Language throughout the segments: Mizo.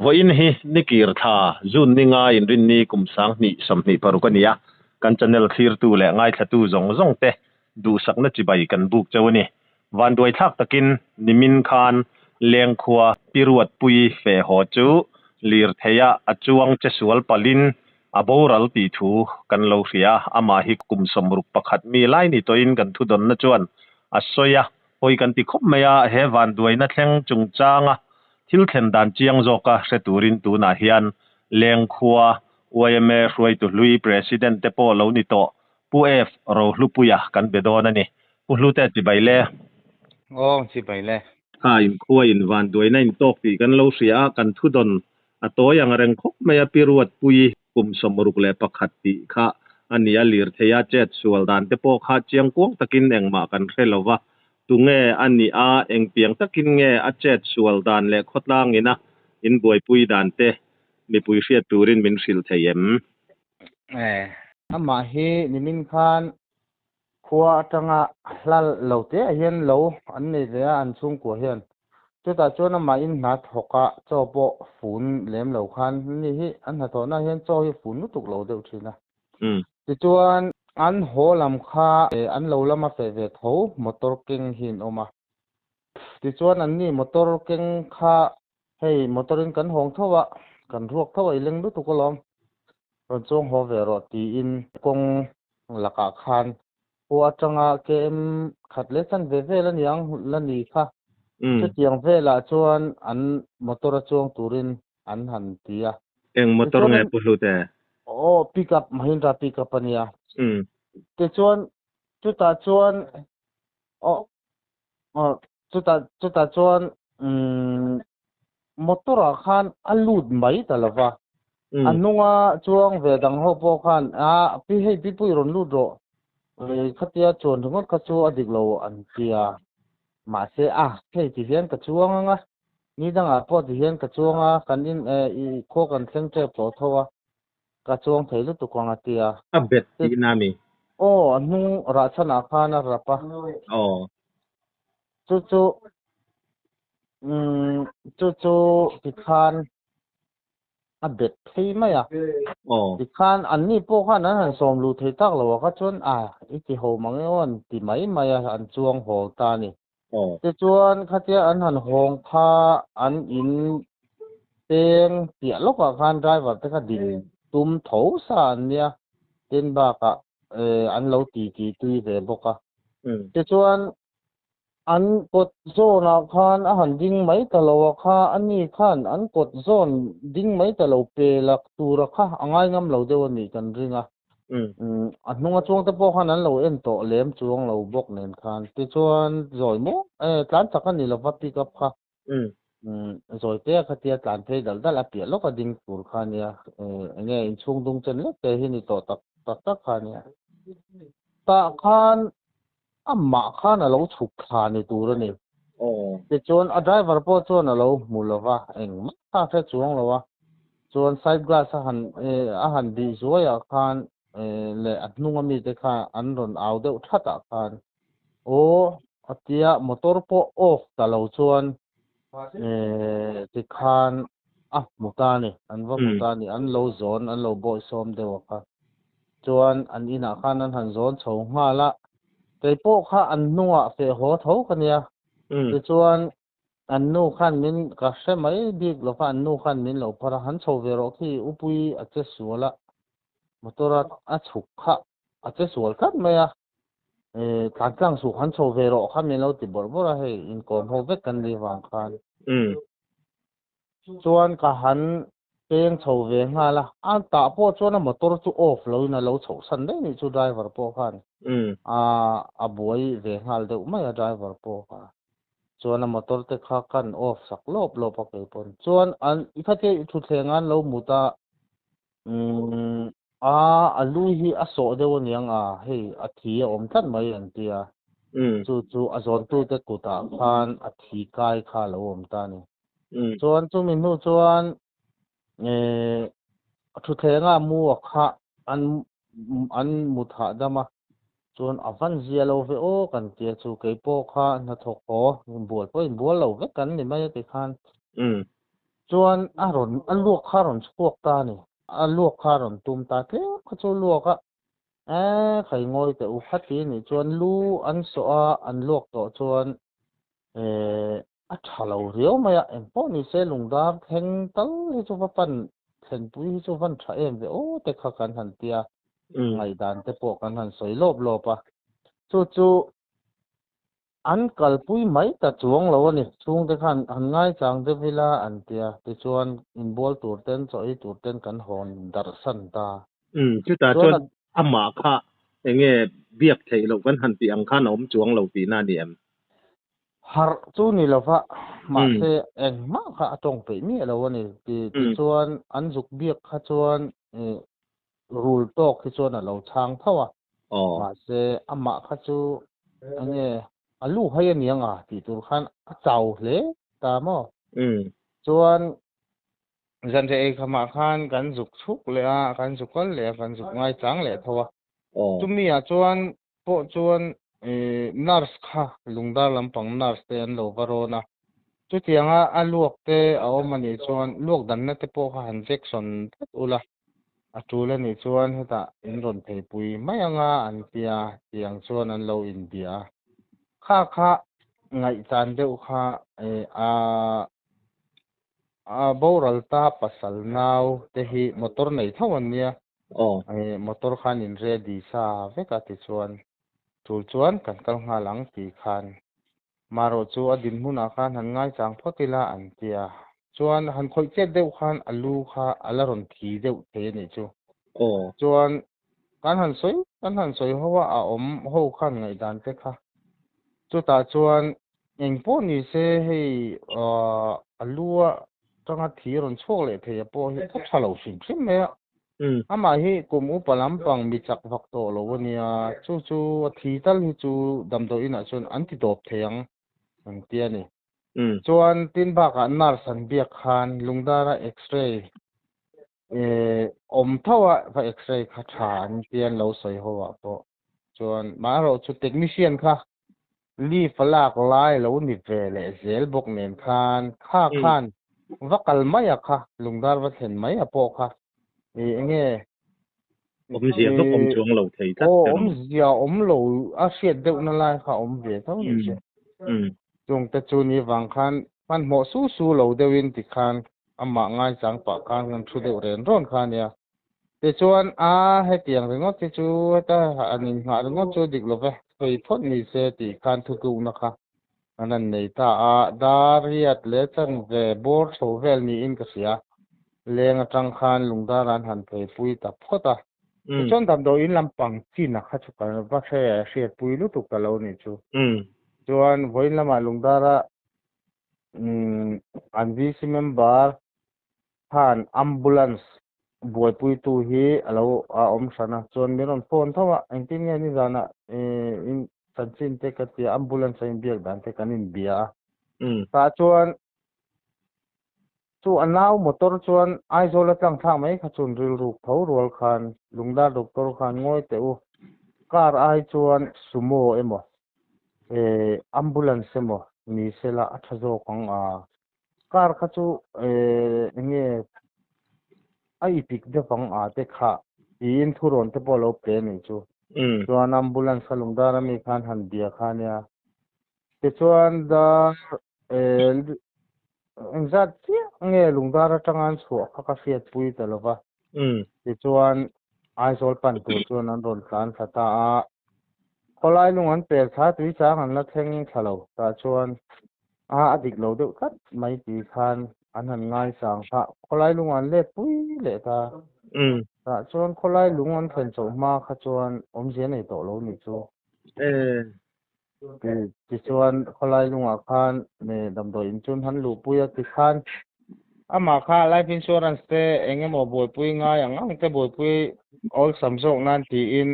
Vawiin hi nikir thla June ni nga inrinni kum 2026 a ni a, kan channel thlirtu leh ngaithlatu zawng zawng te duhsakna chibai kan buk cheu a ni. Vanduai thlak takin nimin khan Lengkhua Pi Ruatpui feh haw chu lirtheia a chuang che sual palhin a boral tih thu kan lo hria a, amah hi kum 61 mi lai ni tawhin kan thudawnna chuan a sawi a, Hawi kan ti khawp mai a, he vanduaina thleng chungchanga thil thlen dan chiang zawka hre turin tunah hian Lengkhua yma hruaitu hlui President te pawh lo ni tawh Pu F Rohlupuia kan be dawn a ni. Pu Hlute chibai le. Aw chibai le. Kha inkhua in vanduaina in tawk tih kan lo hria a, kan thudawn a tawi ang reng khawp mai a, Pi Ruatpui kum 61 tih kha a ni a, lirthei a chet sual dan te pawh kha chiang kuang takin engmah kan hre lo va, tunge a nih a, engtiang takin nge a chet sual dan leh khawtlang ina in buaipui dan te mipui hriat turin min hrilh thei em? Amah hi nimin khan khua atanga hla lo te ah hian lo an nei ve a an chhungkua hian. Chutah chuan amah in hna thawk a chaw pawh fun lem lo khan ni hi an hnathawhna hian chaw hi fun lutuk lo deuh thin a. Tichuan an haw lam kha an lo lama feh ve tho motor keng hi an awm a. Tichuan an ni motor keng kha hei motor in kan hawng tho a kan ruak tho a i leng lutuk alawm. Rawn chuang haw ve rawh tiin kawng lakah khan khua atanga KM khat leh chan ve vel a niang la ni kha. Chutiang velah chuan an motor a chuang turin an han ti a. Eng motor nge Pu Hlute? Aw pick up Mahindra pick up a nia. Tichuan chutah chuan aw chutah chutah chuan motor ah khan a lut mai ta lo va. A hnunga chuang ve dang ho pawh khan a pi hei pi pui rawn lut rawh khatia chuan ringawt kha chu a dik lo an tia. Mahse a hei ti hian ka chuang anga ni dangah pawh ti hian ka chuang a kan in i khaw kan thleng tep tawh tho a ka chuang thei lutuk ang a tia. A bet tihna a mi? Aw a hnung rah chhanah khan a rap a. Aw. Chu chu umm chu chu tikhan a bet phei mai a. Tikhan an ni pawh khan an han sawm luh thei tak lo a kha chuan a i ti ho mang e aw an ti mai mai a an chuang haw ta a ni. Tichuan khatia an han hawng kha an in peng piah lawkah khan driver te kha din tum tho sa an nia tin bakah an lo ti ti tui ve bawk a. Tichuan An kawt zawnah khan a han ding mai ta lo a kha, ani khan an kawt zawn ding mai ta lo pe lak tura kha a ngai ngam lo deuh a nih kan ring a. A hnunga chuang te pawh khan an lo en tawh lem chuang lo bawk nen khan. Tichuan zawi maw tlan chak a ni lova pick up kha. Zawi te a khatia tlan phei dal dal a piah lawk a ding tur kha nia. Enge inchhung dung chen lek te hi ni tawh tak tak tak kha nia. Tah khan Amah khan a lo chhuk thla ni tur a ni. Tichuan a driver pawh chuan a lo hmu lo va, engmah kha a hre chuang lo a. Chuan side glass a han a han bih zuaiah khan leh a hnunga mite kha an rawn au deuh thatah khan aw a tia motor pawh off ta lo chuan tikhan a hmu ta a ni, an va hmu ta a ni, an lo zawn an lo bawihsawm deuh a kha. Chuan an inah khan an han zawn chho nghal a, kei pawh kha an hnungah feh haw tho ka nia. Tichuan an nu khan min ka hre mai bik lo kha an nu khan min lo phar a, han chho ve rawh khi upui a che sual a, motor a chhuk kha a che sual tlat mai a, tlan tlang suh han chho ve rawh kha min lo ti bawrh bawrh a, hei inkawm ho vek kan nih vang khan. Chuan ka han peng chho ve nghal a, a tah pawh chuan a motor chu off lo in a lo chhoh san daih nih chu driver pawh khan a buai ve nghal deuh mai a driver pawh kha. Chuan a motor te kha kan off sak lawp lawp a kei pawn. Chuan an i khatia i thutthleng an lo mut a a a lu hi a sawh deuh aniang a hei a thi a awm tlat mai an tia. Chu chu a zawntute kutah khan a thi kai kha a lo awm ta a ni. Chuan chumi hnu chuan thutthleng a mu a kha an an mut hahdam a chuan a van zia lo ve aw kan tia chu keipawh kha hnathawk haw bual pawh inbual lo vek kan ni mai a tikhan. Chuan a rawn a luak kha a rawn chhuak ta a ni. A luak kha a rawn tum ta tlem kha chu luak a eh khai ngawi teh u khati a nih chuan lu an sawh a an luak tawh chuan eh a tha lo riau mai a engpawh ni se lungdar thleng tal hi chu va pan thlenpui hi chu van tha em ve aw te kha kan han tia ngaihdan te pawh kan han sawi lawp lawp a. Chu chu an kalpui mai ta chuang lo a ni. Chhungte khan han ngaichang deuh ila an tia tichuan inbual tur ten chaw ei tur ten kan hawn darh san ta. Umm chutah Chuan chuan amah kha enge biak theih loh kan han tih ang khan a awm chuang lo tihna a ni em? Harh chu ni lova mahse engmah kha a tawng peih miah lo a ni. Ti tichuan an zuk biak kha chuan rul tawk hi chuan a lo chhang tho a. Mahse amah kha chu enge a lu hai a ni ang a tih tur khan a chau hle ta maw? Chuan zanriah ei khamah khan kan zuk chhuk leh a, kan zuk kal leh a, kan zuk ngaichang leh tho a. Chumi ah chuan pawh chuan nurse kha lungdar lampang nurse te an lo va rawn a. Chutianga a luak te a awm a nih chuan luak danna te pawh kha han injection phawt ula. A tul a nih chuan hetah in rawn theipui mai anga an tia tiang chuan an lo inbia a. Kha kha ngaihchan deuh kha a a boral ta pasal nau te hi motor nei tho an nia. Motor khan in ready sa vek a tichuan tul chuan kan kal nghal ang tih khan Marawh chu a dinhmunah khan han ngaichang phawt ila an ti a. Chuan han khawih chet deuh khan a lu kha a la rawn thi deuh thei a nih chu. Chuan kan han sawi kan han sawi ho a, a awm ho khan ngaihdan te kha. Chutah chuan eng pawh ni se hei a lu atanga thi rawn chhuak leh thei a pawh hi a tha lo hrim hrim mai a. Amah hi kum upa lampang mi chak vak tawh lo a nia, chu chu a thi tal hi chu damdawi inah chuan an ti dawp thei ang an ti a ni. Chuan tin bakah nurse an biak khan lungdara x-ray awm tho a, va x-ray kha tha an tia an lo sawi ho ah pawh chuan maherawhchu technician kha leave a lak lai lo ni ve leh zel bawk nen khan kha khan va kal mai a kha lungdar va thlen mai a pawh kha i enge Awmzia vak awm chuang lo thei tlat aw awmzia awm lo a hriat deuh na lai kha awm ve tho ni che chung te chu ni vang khan hmanhmawh su su lo deuh in ti khan amah ngaichang pah khan kan thu deuh ren rawn kha ania. Tichuan, a hetiang ringawt hi chu heta an innghah ringawt chu dik lo ve, sawi phawt ni se tih khan thutlukna kha an han nei ta a, dar riat leh chanve bawr chho vel niin ka hria. Leng atang khan lungdar an han pheipui ta phawt a. Tichuan damdawiin lampang chin a kha chu ka va hre hriatpui lutuk ta lo nih chu. Chuan vawiin lamah lungdara an VC member khan ambulance buaipuitu hi a lo a awm hran a, chuan min rawn phone tho a, engtin nge nizanah in chanchin te ka tia ambulance a inbiak dan te kan inbia a, tah chuan chu a nau motor chuan Aizawl a tlang thlak mai kha chuan rilruk tho rual khan Lungdar doctor khan ngawi teh u, car ai chuan sumo emaw ambulance emaw ni sela a tha zawk ang a. Car kha chu enge a ipik deuh ang a te kha tiin thurawn te pawh a lo pe a nih chu. Chuan ambulance kha lungdar ami khan han bia kha ania. Tichuan dar engzat chiah nge lungdar atanga an chhuah kha ka hriatpui ta lova. Tichuan Aizawl pan tur chuan an rawn tlan thla ta a. Khawlai lung an pel thla tui chang an la thleng thla lo. Tah chuan a a dik lo deuh tlat mai tih khan an han ngaisang kha khawlai lung an let pui leh ta. Tah chuan khawlai lung an thlen chhoh hma kha chuan awmzia nei tawh lo nih chu. Tichuan khawlai lungah khan damdawi in chun han luhpui a tikhan amah kha life insurance te eng emaw buaipui ngai ang ang te buaipui awlsam zawk nan tiin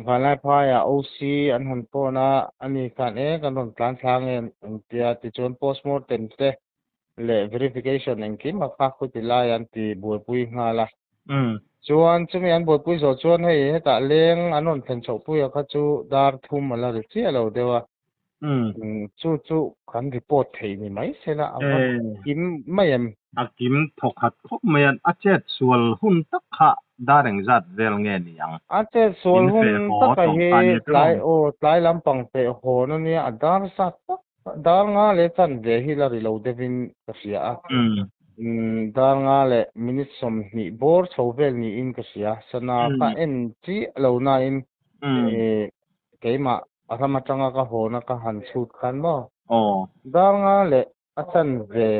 vanlai phaiah OC an han phone a, ani khan e kan rawn tlan thla nge engtia tichuan postmortem te leh verification engkim a kha khuti lai an ti buaipui nghal a. Chuan chumi an buaipui zawh chuan hei hetah leng an rawn thlen chhoh pui a kha chu dar thum a la ri chiah lo deuh a. Chu chu kan report thei ni mai sela a va kim mai em? A kim thawkhat khawp mai a, a chet sual hun tak kha dar engzat vel nge ni ang? A chet sual hun taka hi tlai aw tlai lampang feh hawn a nia, a dar zat tak dar nga leh chanve hi la ri lo deuhin ka hria a. Dar nga leh minute 20 bawr chho vel niin ka hria. Sana kha en chiah lo nain keimah a ram atanga ka hawna ka han chhut khan maw? Dar nga leh a chanve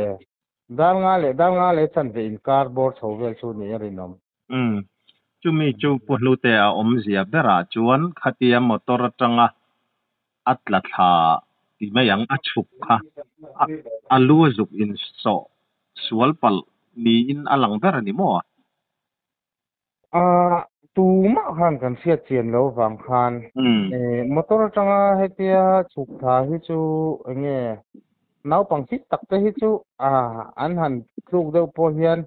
dar nga leh dar nga leh chanve inkar bawr chho vel chu ni a rinawm. Chumi chu Pu Hlute a awmzia berah chuan khatia motor atanga a tla thla ti mai ang a chhuk kha a lu a zuk in sawh sual palh niin a lang ber a ni maw? Tumah khan kan hriat chian lo vang khan motor atanga hetia chhuk thla hi chu enge naupang fit tak te hi chu an han tluk deuh pawh hian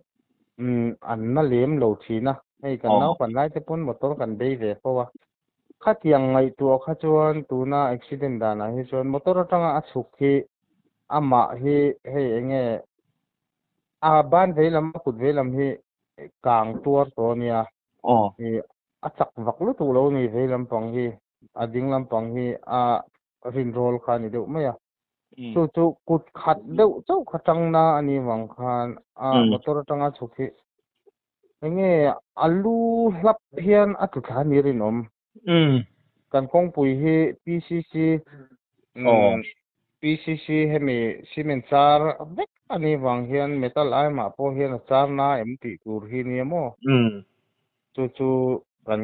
an na lem lo thin a. Hei kan naupan lai te pawn motor kan bei ve fo a. Khatiang ngaihtuah kha chuan tuna accident danah hi chuan motor atanga a chhuk hi amah hi hei enge a ban veilam a kut veilam hi kang tuar tawh a nia. A chak vak lutuk lo ni vei lampang hi a ding lampang hi a rinrawl kha a ni deuh mai a. Chu chu kut khat deuh chauh kha tangna a ni vang khan a motor atanga chhuk hi enge a lu hlap hian a tlu thla ni rinawm. Kan kawngpui hi PCC PCC hemi cement char vek a ni vang hian metal ai mah pawh hian a char na em tih tur hi nia maw? Chu chu kan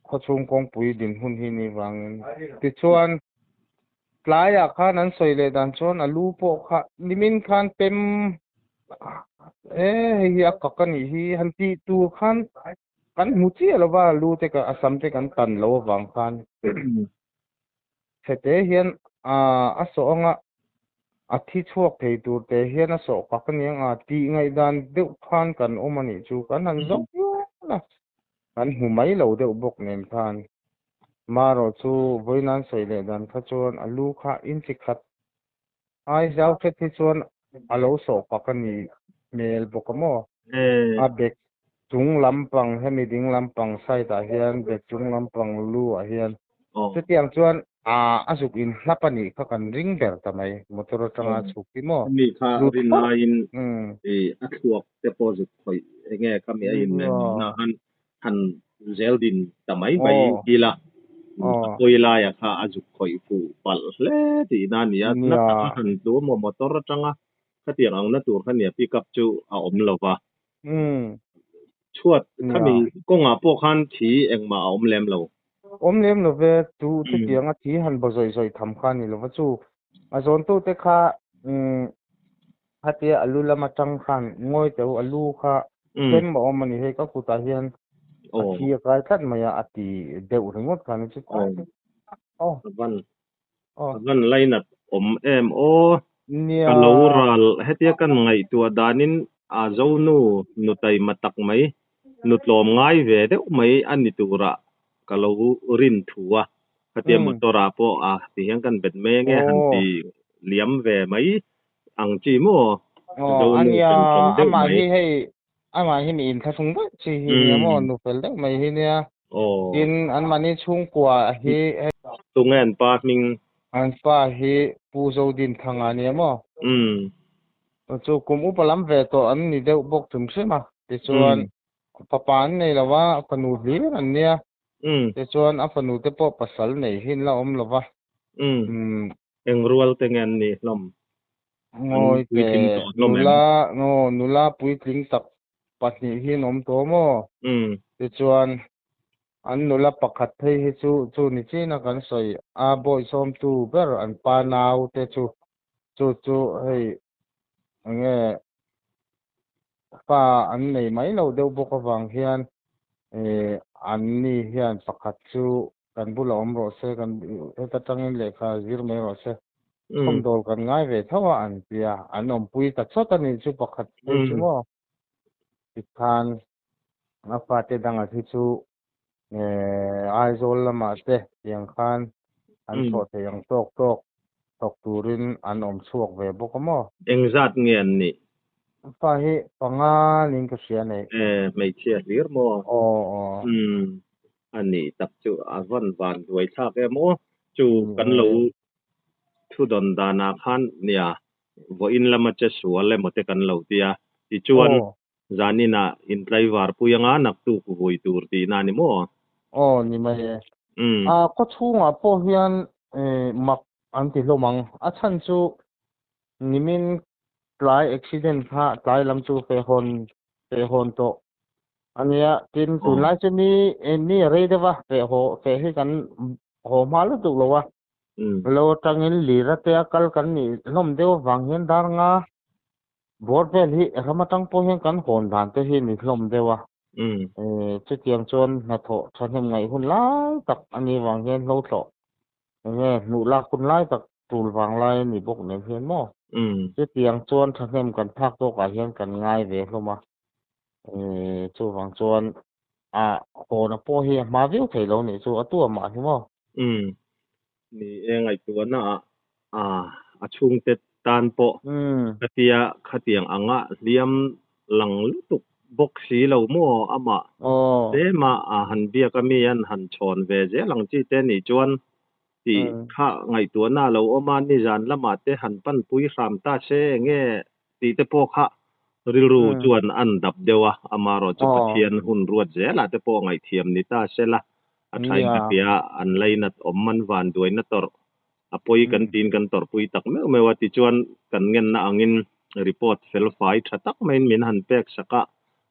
khawchhung kawngpui dinhmun hi ni vangin. Tichuan tlaiah khan an sawi leh dan chuan a lu pawh kha nimin khan pem e hei hi a kak a nih hi han tih tur khan kan hmu chiah lova lu te a sam te kan tan lo avang khan chhete hian a sawh anga a thi chhuak thei tur te hian a sawh kak a niang a tih ngaihdan deuh khan kan awm a nih chu kan han zawk viau a kan hmu mai lo deuh bawk nen khan marawh chu vawiin sawi leh dan kha chuan a lu kha inchi khat ai zau hret hi chuan a lo sawh kak a ni hmel bawk a maw? A bek chung lampang hemi ding lampang side ah hian bek chung lampang lu ah hian chutiang chuan a zuk in hlap a nih kha kan ring ber ta mai motor atanga chhuk hi maw? Mi kha rinaiin a thluak te pawh zuk khawih enge khami a in na han han zel din ta mai mai ila a pawi laia kha a zuk khawih fuh palh hle tihna a ni a. Na taka han tlu maw motor atanga khatiang ang na tur kha nia pick up chu a awm lova. Chhuat khami kawngah pawh khan thi engmah a awm lem lo. Awm lem lo ve chu chutiang a thi han baw zawih zawih tham kha a ni lova chu a zawntu te kha khatia a lu lam atang khan ngawi teuh a lu kha tlem a awm a ni hei ka kutah hian a thi a kai tlat mai a a ti deuh ringawt kha ni chu. A van lainat awm em aw. Ka lo ral hetia kan ngaihtuah danin a zonu nu taima tak mai nu tlawm ngai ve deuh mai a ni turah ka lo rin thu a. Khatia motor ah pawh a ti hian kan bet mai ange han ti liam ve mai ang chi maw? Zonu ania amah hi hei amah hi mi inthlahrung deuh chi hi nia maw nu fel deuh mai hi nia. Tin anmahni chhungkua hi Tunge an pa hming? An pa hi Pu Zodin Thanga nia maw? Chu kum upa lam ve tawh an ni deuh bawk hrim hrim a. Tichuan fapa an nei lova fanu hlir an nia. Tichuan a fanu te pawh pasal nei hin la awm lova. Eng rual te nge an ni hlawm? Ngawi te nula nula puitling tak pahnih hi an awm tawh maw? Tichuan an nula pakhat phei hi chu chu ni chin a kan sawi a bawi sawmtu ber an pa nau te chu chu chu hei enge fa an nei mai lo deuh bawk avang hian an ni hian pakhat chu kan bula awm rawh se kan heta tangin lehkha zir mai rawh se chhawmdawl kan ngai ve tho a an tia an awmpui ta chawt a nih chu pakhat phei chu maw? Tikhan a fate danga hi chu Aizawl lamah te tiang khan. An thawh theih ang tawk tawk thawk turin an awm chhuak ve bawk a maw? Engzat nge an nih? Fa hi panga niin ka hria nei. E, hmeichhia hlir maw? Aw, aw. Umm, a nih tak chu a van van duai thlak em aw. Chu kan lo thu dawn danah khan nia vawiin lama che sual emaw te kan lo tia. Tichuan zaninah intlaivar pui anga naktuk vui tur tihna a ni maw? Aw, ni mai e. A khaw chhungah pawh hian mak an ti hlawm ang. A chhan chu nimin tlai accident kha tlai lam chu fehhawn fehhawn tawh a nia. Tin, tunlai chu ni ni a rei deuh a, fehhaw feh hi kan haw hma lutuk lo a. Lo atangin lir ate a kal kan nih hlawm deuh avang hian dar nga bawr vel hi ram atang pawh hian kan hawn dan te hi ni hlawm deuh a. Chutiang chuan hnathawh thahnem ngaih hun lai tak a nih vang hian hlo thlawh enge hnuh lak hun lai tak tul vang lai a ni bawk nen hian maw? Chutiang chuan thahnem kan phak tawkah hian kan ngai ve hlawm a. Chuvang chuan a hawna pawh hi a hma viau thei lo nih chu a tu amah hi maw? Umm. Ni e ngaihtuahna ah a a chhungte tan pawh khatia khatiang anga hliam lang lutuk bawk si lo maw amah tlema a han biak a mi an han chhawn ve zel ang chi te nih chuan tih kha ngaihtuahna a lo awm a, nizan lamah te han panpui hram ta se enge tih te pawh kha rilru chuan an dap deuh a, amaherawhchu Pathian hun ruat zelah te pawh ngaihthiam ni ta se la, a thain ka tia an lainat awm an van duaina tawrh a pawi kan tiin kan tawrhpui tak meuh meuh a, tichuan kan ngenna angin report fel fai tha tak maiin min han pek sak a,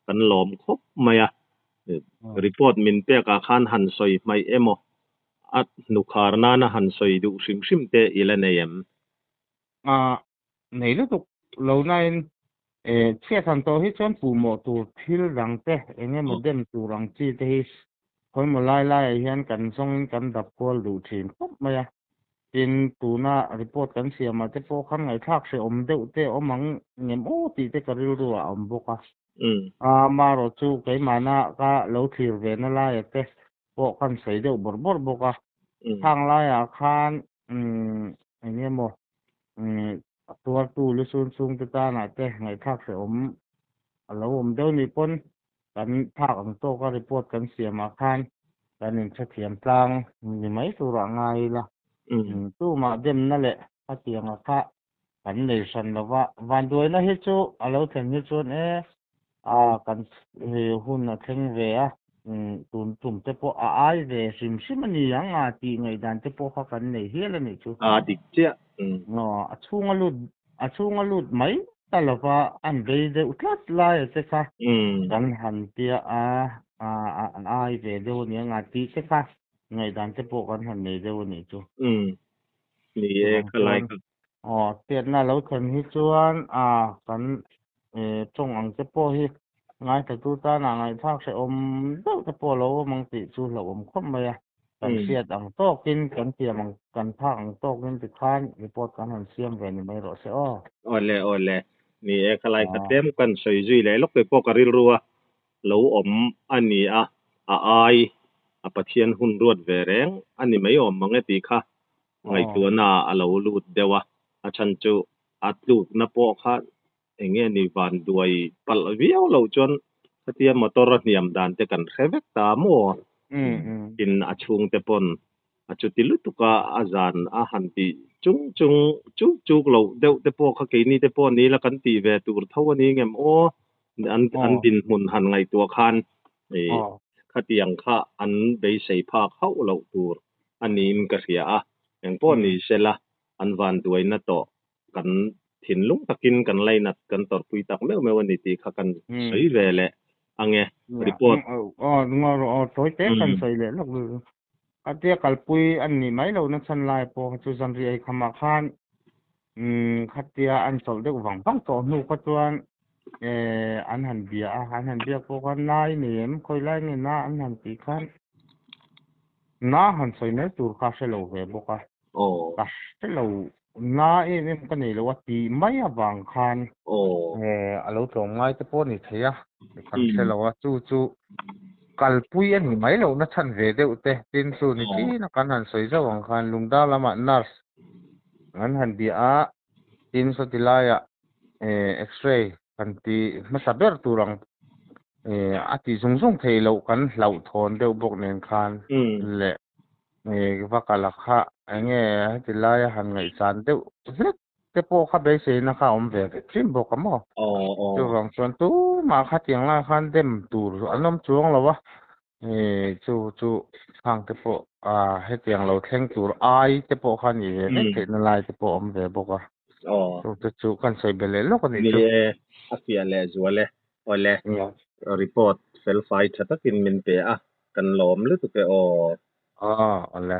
kan lawm khawp mai a, report min pekah khan han sawi hmaih emaw a hnukhar nana han sawi duh hrim hrim te i la nei em? Nei lutuk lo nain chhiat han tawh hi chuan puhmawh tur thil dang te eng emaw dem tur ang chi te hi khawimaw lai laiah hian kan zawngin kan dap kual duh thin khawp mai a. Tin, tuna report kan siamah te pawh khan ngaihthlak hrehawm deuh te awm ang ngem aw tih te ka rilru ah a awm bawk a. Amaherawh chu keimahna ka lo thlir ve na laia te pawh kan sawi deuh bawrh bawrh bawk a. Khang laiah khan eng emaw tuartu lusun chhungte tanah te ngaihthlak hrehawm a lo awm deuh nih pawn kan phak ang tawka report kan siamah khan kan inhrethiam tlang ni mai turah ngai ila. Tumah demna leh khatianga kha kan nei hran lo va, vanduaina hi chu a lo thlen hi chuan e a kan hun a thleng ve a, tun tum te pawh a ai ve hrim hrim a ni ang a tih ngaihdan te pawh kha kan nei hial a nih chu. A dik chiah. A chhung a lut a chhung a lut mai ta lo va, an vei deuh tlat lai a che kha kan han tia a, an ai ve deuh a ni ang a tih te kha ngaihdan te pawh kan han nei deuh a nih chu. Ni e, ka lai ka. Aw, hriatna lo thlen hi chuan a kan tawng ang te pawh hi ngaithla tana ngaihthlak hrehawm deuh te pawh lo awm ang tih chu hlauhawm khawp mai a. Kan hriat ang tawkin, kan thiam ang, kan phak ang tawkin tikhan report kan han siam ve ni mai rawh se aw. Awle, awle. Ni e, ka lai kha tlem kan sawi zui leh lawk te pawh ka rilru a lo awm a ni a, a ai a Pathian hun ruat ve reng a ni mai awm mang e tih kha ngaihtuahna a lo lut deuh a, a chhan chu a tlukna pawh kha eng nge ni van duai palh viau loh chuan khatia motor a hniam dan te kan hre vek ta maw? Tin a chhungte pawn a chuti lutuk a, a zan a han tih chung chung chuk chuk loh deuh te pawh kha keini te pawh ni la kan tih ve tur tho a ni ngem aw? An an dinhmun han ngaihtuah khan khatiang kha an beisei phak hauh loh tur a niin ka hria a, engpawh ni sela an vanduaina tawh kan thinlung takin kan lainat kan tawrhpui tak meuh meuh a ni tih kha kan sawi ve leh ang e report. Aw aw tawi te kan sawi leh lawk lutuk. Khatia kalpui an nih mai lohna chhan lai pawh kha chu zanriah ei khamah khan khatia an chawlh deuh vang vang tawh hnu kha chuan an han bia a, an han biak pawh khan na i nei em khawi lai nge na an han tih khan na han sawi mai tur kha a hre lo ve bawk a, ka hre lo na em em ka nei lo a tih mai avang khan a lo tlawm ngai te pawh a ni thei a, kan hre lo a chu chu. Kalpui a ni mai lohna chhan ve deuh te, tin chu ni chin a kan han sawi zauh ang khan Lungdar lamah nurse an han bia a, tin sawti laiah x-ray kan ti hmasa ber tur ang a tih zung zung theih loh kan hlauhthawn deuh bawk nen khan leh va kal a kha enge heti laia han ngaihsan deuh hlek te pawh kha beiseina kha a awm ve ve thin bawk a maw? Chuvang chuan tumah khatiang lai khan dem tur an awm chuang lo a, chu chu khang te pawh hetiang lo thleng tur ai te pawh kha nih ve vek theihna lai te pawh a awm ve bawk a. Chu te chu kan sawi belh leh lawk a nih chu. Ni e, a fiah leh zual e. Awle, report fel fai tha takin min pe a, kan lawm lutuk e aw. Awle.